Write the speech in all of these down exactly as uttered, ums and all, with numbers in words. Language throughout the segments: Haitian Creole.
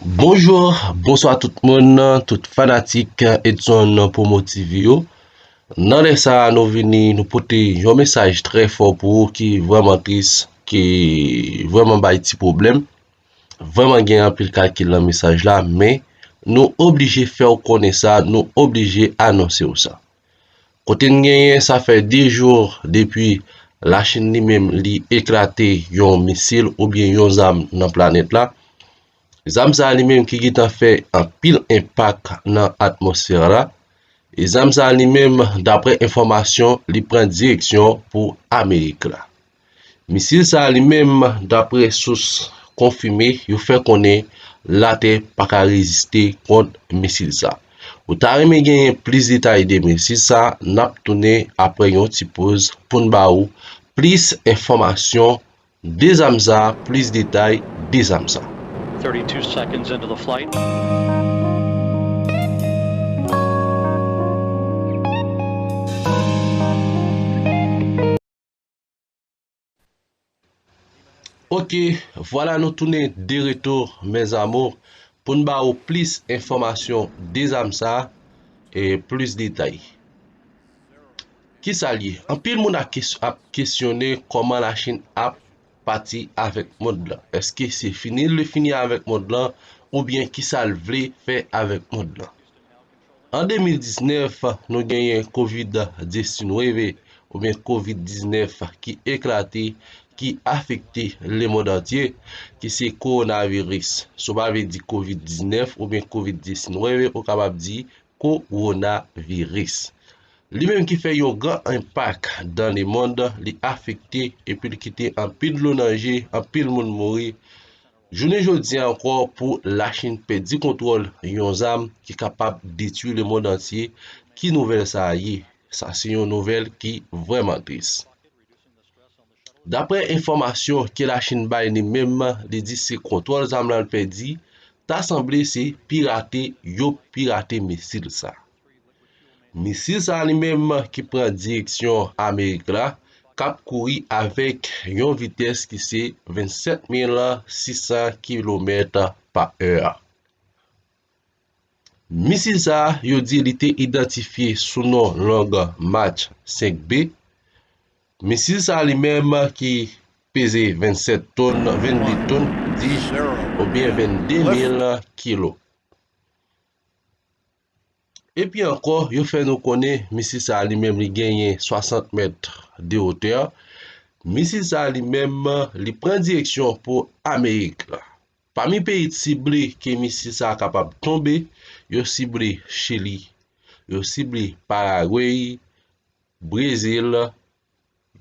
Bonjou, bonswa tout moun, tout fanatik Edson Promo T V yo. Nan lè sa a, nou vini, nou pote yon mesaj trè fò pou ou ki vrèman tris, ki vrèman bay ti pwoblèm. Vrèman gen anpil kalkil nan mesaj la, men nou oblije fè w konnen sa, nou oblije anonse w sa. Kote n genyen, sa fè de jou depi Lachin li menm li eklate yon misil oubyen yon zam nan planèt la. Zam sa a li menm ki gentan fè anpil enpak nan atmosfè la. E zam sa a li menm, daprè enfòmasyon, li pran direksyon pou Amerik la. Misil sa a li menm, daprè sous konfime, yo fè konnen Latè pa ka reziste kont misil sa. Ou ta renmen genyen plis detay de misil sa, n ap tounen apre yon ti poz pou n ba ou plis enfòmasyon de zam sa, plis detay de zam sa. thirty-two seconds into the flight. Ok, vwala nou tounen de retou, mes amours, pou n ba ou plis enfòmasyon de zam sa e plis detay. Kisa l ye? Anpil moun ap kes-, ap kesyone kòman Lachin ap pati avèk mond lan. Èske se fini li fini avèk mond lan oubyen kisa l vle fè avèk mond lan? An de mil diznèf, nou genyen kovid diznèf oubyen kovid diznèf ki eklate, ki afekte lemonn antye, ki se kowonaviris. Si w pa vle di kovid diznèf oubyen kovid diznèf, ou kapab di kowonaviris. Li menm ki fè yon gran enpak dans le monde, li afekte epi li kite anpil dlo nan je, anpil moun mouri. Jounen jodi a ankò, pou Lachin pèdi kontwòl yon zam ki kapab detwi lemonn antye, ki nouvèl sa a ye? Sa se yon nouvèl ki vrèman tris. Daprè enfòmasyon ke Lachin bay li menm, li di se kontwòl zam lan l pèdi, ta sanble se pirate yo pirate misil sa. Misil sa li menm ki pran direksyon Amerik la, k ap kouri avèk yon vitès ki se vennsèt mil sis san kilomèt pa è. Misil sa, yo di li te idantifye sou non long Mach senk B. Misil sa li menm ki peze vennsèt tonn, vennde tonn, di, oubyen vennde mil kilo. Epi ankò, yo fè nou konnen misil sa li menm li genyen swasant mèt de wotè. Misil sa li menm li pran direksyon pou Amerik la. Pami peyi sible ke misil sa kapab tonbe, yo sible Chili, yo sible Paragwe, Brezil,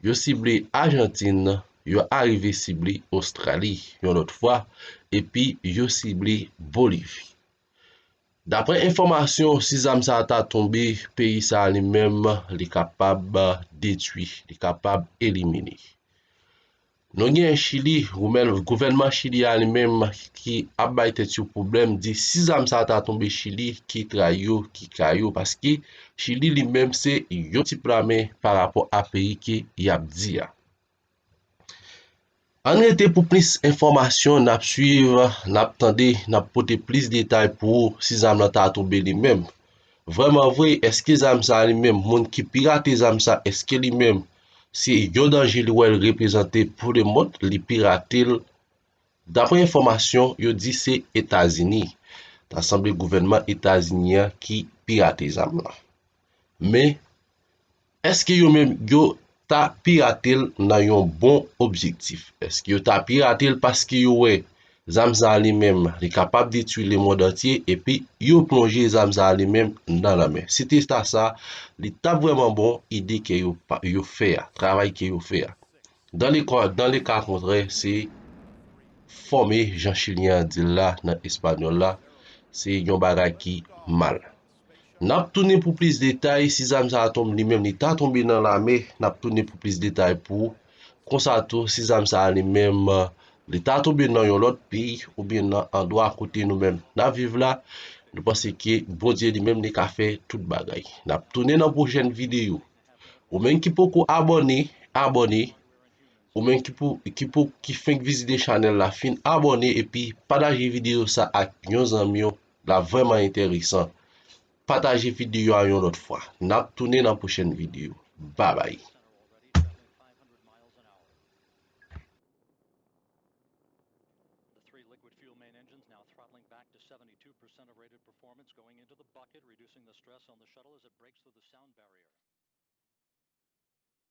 yo sible Ajantin, yo arive sible Ostrali yon lòt fwa, epi yo sible Bolivi. Daprè enfòmasyon, si zam sa ta tonbe, peyi sa li menm, li kapab detwi, li kapab elimine. Nou gen Chili, gouvènman Chili a li menm ki ap bay tèt yo pwoblèm, di si zam sa ta tonbe Chili, ki tray yo, ki ka yo, paske Chili li menm se yon ti pla men pa rapò a peyi ke y ap di a. Ann rete pou plis enfòmasyon, n ap swiv, n ap tande, n ap pote plis detay pou ou si zam lan ta tonbe li menm. Vrèman vre, èske zam sa li menm, moun ki pirate zam sa, èske li menm se yon danje li wè l reprezante pou lemonn, li pirate l? Daprè enfòmasyon, yo di se Etazini. Ta sanble gouvènman Etazini an ki pirate zam lan. Men, èske yo menm yo ta pirate l nan yon bon objektif? Èske yo ta pirate l paske yo wè zam sa li menm, li kapab detwi lemonn antye, epi yo plonje zam sa li menm nan lanmè? Se te ta sa, li t ap vrèman bon ide ke yo pa, yo fè a, travay ke yo fè a. Dan le ka, dan le ka kontrè, se fòme, jan chilyen an di l la nan espanyòl la, se yon bagay ki mal. N ap tounen pou plis detay, si zam sa a tonbe li menm, li ta tonbe nan lame, n ap tounen pou plis detay pou ou. Konsa tou, si zam sa a li menm, li ta tonbe nan yon lòt peyi oubyen nan andwa kote nou menm n ap viv la, nou panse ke Bondye li menm li ka fè tout bagay. N ap tounen nan pwochèn videyo. Ou menm ki poko abòne, abòne. Ou menm ki pou, ki pou, ki fenk vizite chanèl la, fin abòne epi pataje videyo sa ak yon zanmi w, l ap vrèman enteresan. Pataje videyo a yon lòt fwa. N ap tounen nan pwochèn videyo. Babay. The three liquid fuel main engines now throttling back to seventy-two percent of rated performance, going into the bucket, reducing the stress on the shuttle as it breaks through the sound barrier.